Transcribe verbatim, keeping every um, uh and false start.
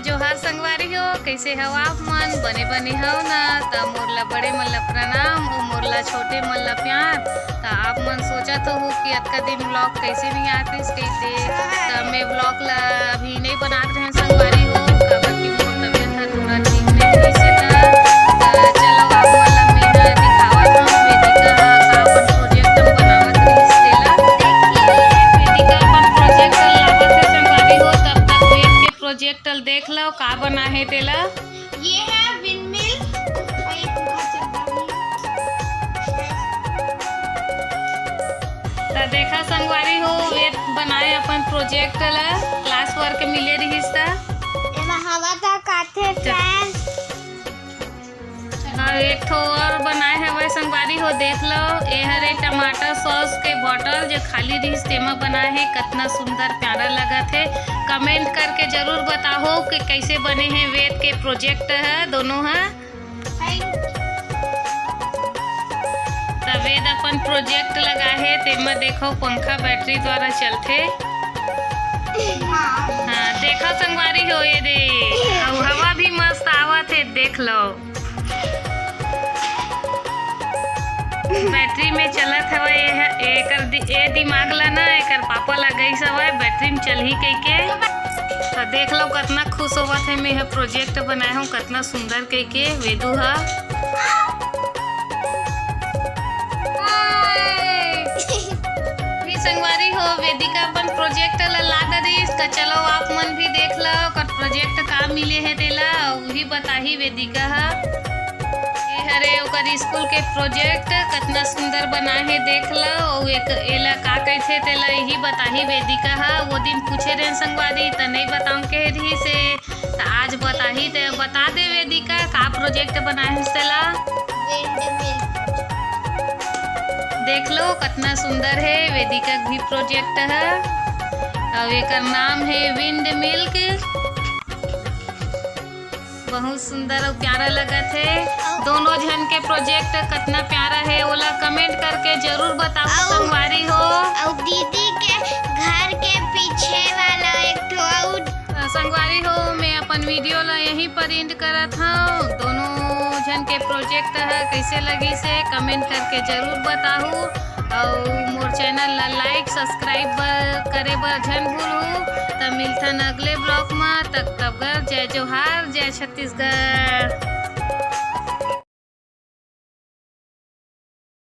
जोहार संगवारी हो, कइसे हव आप मन? बने बने हव ना? त मोर ला बड़े मन ला प्रणाम अउ मोर ला छोटे मन ला प्यार। त आप मन सोचत होहू कि अतका दिन vlog कइसे नइ आतिस कहिके। त मैं vlog ला अभी नइ बनात रहें संगवारी हो, काबर कि मोर तबीयत ह थोड़ा ठीक नइ रहिस हे। त, त चलो आप मन ला मैं ह दिखावत हूँ, वेदिका ह का अपन project बनावत रहिस तेला। वेदिका अपन project लावत हे संगवारी हो, तब तक वेद के project ल देख लो, का बना हे तेला। ये है windmill। त देखा संगवारी हो, वेद बनाए अपन project ल, class work मिले रहिस त। एमा हवा तक आथे, त fan। अउ एक ठो और बनाए हवय संगवारी हो, देख लो, ए हरे टमाटर sauce के bottle, जो खाली रहिस, तेमा बनाए हे। कतना सुंदर प्यारा लगत हे। Comment करके जरूर बताओ कि कइसे बने हे वेद के project ह, दोनों ह। त वेद अपन project लगा हे, तेमा देखो पंखा battery द्वारा चलथे। हाँ। हाँ, देखो संगवारी हो, ये दे, अउ हवा भी मस्त आवत हे, देख लो। Battery में चलत हवय ये ह, एकर दि-, ए दिमाग ला ना, एकर पापा ला गइस हवय battery में चलही कहिके। त देख लो कतना खुश होवत हे, मैं ह project बनाए हूँ, कतना सुंदर कहिके वेदू ह। हाय। भी संगवारी हो, वेदिका अपन project ला ला डरिस, त चलो आप मन भी देख लो, ओकर project का मिले हे तेला, उही बताही वेदिका ह। ए हरे ओकर school के project, कतना सुंदर बना हे, देख लो। अउ एक एला का कहिथे, तेला इही बताही वेदिका ह। वो दिन पूछे रहेन संगवारी, त नइ बताऊं कहे रहिस हे, त आज बताही। त बता दे वेदिका, का project बना हे तेला। Windmill। देख लो, कतना सुंदर हे वेदिका के भी project ह। अउ एकर नाम हे windmill। बहुत सुंदर अउ प्यारा लगत हे। अउ दोनों झन के project कतना प्यारा हे, ओला comment करके जरूर बताओ अउ संगवारी हो। अउ दीदी के घर के पीछे वाला एक ठो अउ अ, संगवारी हो, मैं अपन video ला यहीं पर end करत हव। दोनों झन के project ह कइसे लगिस हे, comment करके जरूर बताहू। अउ मोर channel ला like, subscribe बर, करे बर झन भूलहू। त मिलथन अगले vlog म, तब तक बर जय जोहार, जय छत्तीसगढ़।